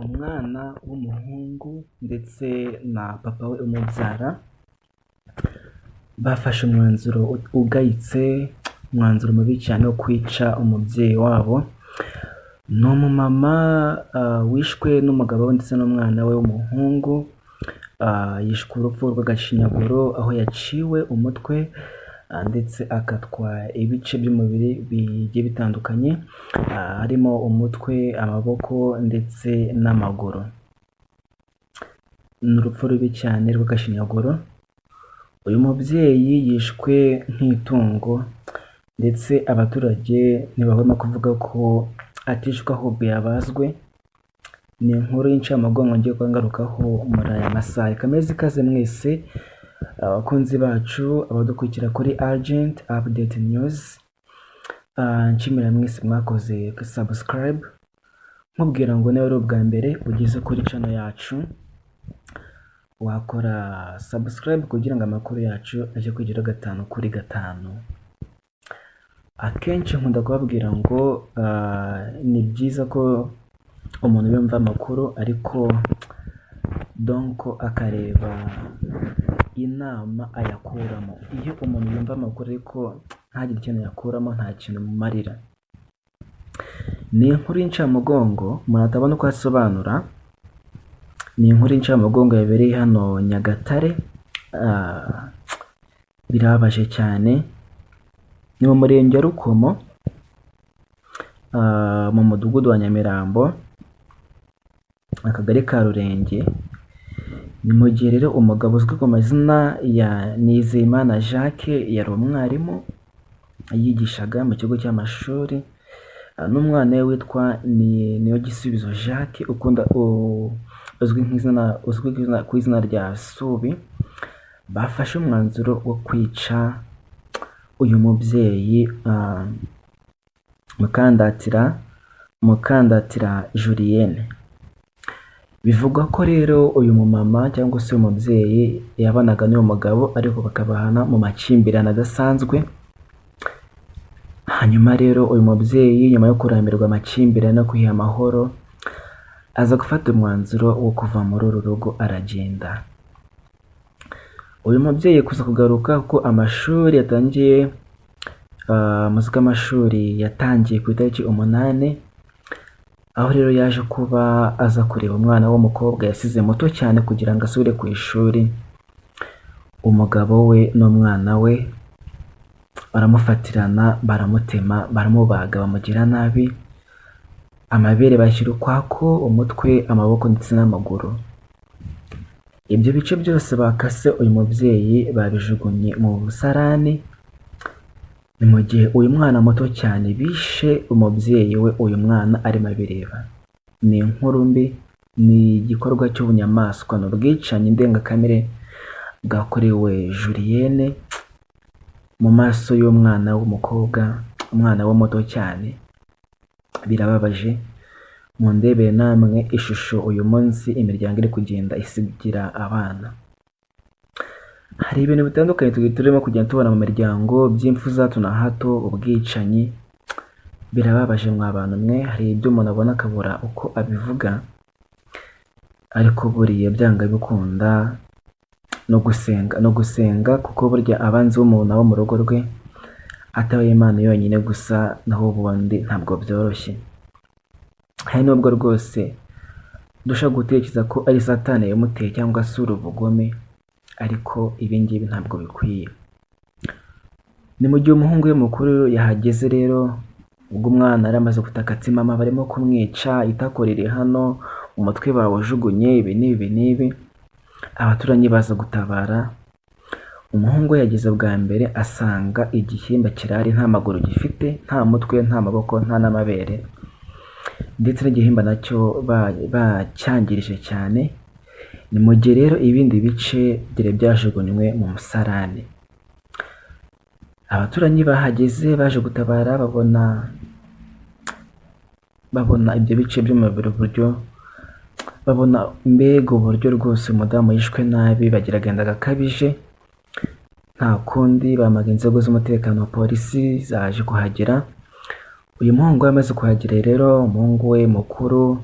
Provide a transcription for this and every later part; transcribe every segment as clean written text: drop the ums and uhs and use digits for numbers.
Umwana w'umuhungu ndetse na papa we umubyara, bafashe umwanzuro ugayitse, umwanzuro mubi cyane wo kwica umubyeyi wabo. Ni umumama wishwe n'umugabo we ndetse n'umwana we w'umuhungu, yishwe urupfu rw'agashinyaguro aho yaciwe umutwe ndetse akatwa ibice by'umubiri bigiye bitandukanye, harimo umutwe, amaboko ndetse n'amaguru. Ni urupfu rubi cyane rw'agashinyaguro, uyu mubyeyi yishwe nk'itungo ndetse abaturage ntibahwema kuvuga ko atishwe ahubwo yabazwe. Ni inkuru y'incamugongo ngiye kuba ngarukaho muri aya masaha. Reka meze ikaze mwese abakunzi bacu, abadukurikira kuri Agent Update News, nshimira mwese mwakoze subscribe, nkubwira ngo niba ari ubwa mbere ugeze kuri channel yacu, wakora subscribe kugira ngo amakuru yacu ajye kugeraho gatanu kuri gatanu. Akenshi nkunda kubabwira ngo ni byiza ko umuntu yumva amakuru, ariko donc akareba inama ayakuramo. Iyo umuntu yumva amakuru ariko ntagire ikintu yakuramo, nta kintu bimumarira. Ni inkuru y'incamugongo umuntu atabona uko asobanura, ni inkuru y'incamugongo yabereye hano Nyagatare, birababaje cyane. Ni mu murenge wa Rukomo, mu mudugudu wa Nyamirambo, akagari ka Rurenge. Ni mu gihe rero umugabo uzwi ku mazina ya Nizeyimana Jacques, yari umwarimu, yigishaga mu kigo cy'amashuri, n'umwana we witwa Niyogisubizo Jacques ukunda uzwi nk'izina uzwi ku izina rya Subi, bafashe umwanzuro wo kwica uyu mubyeyi Mukandatira Julienne. Bivugwa ko rero uyu mumama cyangwa se uyu mubyeyi yabanaga n'uyu mugabo, ariko bakabana mu makimbirane adasanzwe. Hanyuma rero uyu mubyeyi, nyuma yo kurambirwa amakimbirane no kwiha amahoro, aza gufata umwanzuro wo kuva muri uru rugo, aragenda. Uyu mubyeyi kuza kugaruka kuko amashuri yatangiye, muzi ko amashuri yatangiye ku itariki 8, aho rero yaje kuba aza kureba umwana w'umukobwa yasize muto cyane kugira ngo asubire ku ishuri. Umugabo we n'umwana we baramufatirana, baramutema, baramubaga, bamugira nabi, amabere bashyira ukwako, umutwe, amaboko ndetse n'amaguru. Ibyo bice byose bakase uyu mubyeyi babijugunye mu musarani. Ni mu gihe uyu mwana muto cyane bishe umubyeyi we, uyu mwana arimo abireba. Ni inkuru mbi, ni igikorwa cy'ubunyamaswa, ni ubwicanyi ndengakamere bwakorewe Julienne mu maso y'umwana w'umukobwa, umwana we muto cyane. Birababaje. Mundebere namwe ishusho uyu munsi imiryango iri kugenda isigira abana. Hari ibintu bitandukanye turimo kugenda tubona mu miryango by'impfu za hato na hato, ubwicanyi. Birababaje mwa bantu mwe, hari ibyo umuntu abona akabura uko abivuga, ariko buriya byanga bikunda no gusenga, kuko burya abanzi b'umuntu abo mu rugo rwe atabaye Imana yonyine gusa, naho ubundi ntabwo byoroshye. Hari n'ubwo rwose dushobora gutekereza ko ari Satani yamuteye cyangwa se uri ubugome, ariko ibi ngibi ntabwo bikwiye. Ni mu gihe umuhungu we mukuru yahageze rero, ubwo umwana yari amaze gutaka ati: "Mama, barimo kumwica, itako riri hano, umutwe bawujugunye, ibi n'ibi n'ibi." Abaturanyi baza gutabara. Umuhungu we yageze bwa mbere asanga igihimba kirahari, nta maguru gifite, nta mutwe, nta maboko, nta n'amabere, ndetse n'igihimba nacyo bacyangirije cyane. Ni mu gihe rero ibindi bice byari byajugunywe mu musarani. Abaturanyi bahageze baje gutabara, babona ibyo bice by'umubiri, uburyo babona mbega uburyo rwose umudamu yishwe nabi, bagira agahinda gakabije. Nta kundi, bahamagaye inzego z'umutekano, polisi zaje kuhagera. Uyu muhungu we amaze kuhagera rero, umuhungu we mukuru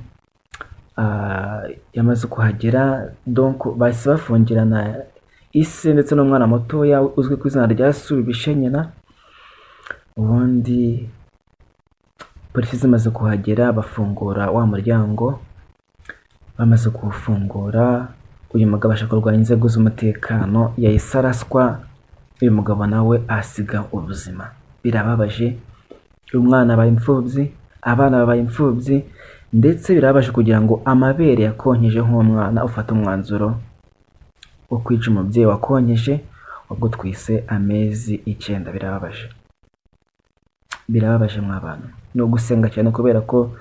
Yamaze kuhagera, donc bahise bafungirana ise ndetse n'umwana mutoya uzwi ku izina rya Subi Bishenyina. Ubundi polisi zimaze kuhagera bafungura wa muryango. Bamaze kuwufungura, uyu mugabo abasha kurwanya inzego z'umutekano, yahise araswa, uyu mugabo nawe ahasiga ubuzima. Birababaje, uyu mwana abaye imfubyi, abana babaye imfubyi, ndetse birababaje kugira ngo amabere yakonkeje nk'umwana ufate umwanzuro wo kwica umubyeyi wakonkeje ubwo twise amezi 9. Birababaje, birababaje mw'abantu. Ni ugusenga cyane kubera ko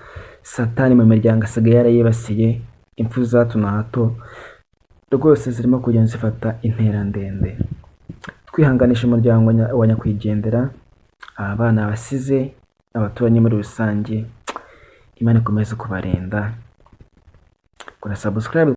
Satani mu miryango asigaye yarayibasiye. Impfu za hato na hato rwose zirimo kugenda zifata intera ndende. Twihanganisha umuryango wa nyakwigendera, aba bana basize, abaturanyi muri rusange. Imana ikomeze kubarinda. Kora subscribe.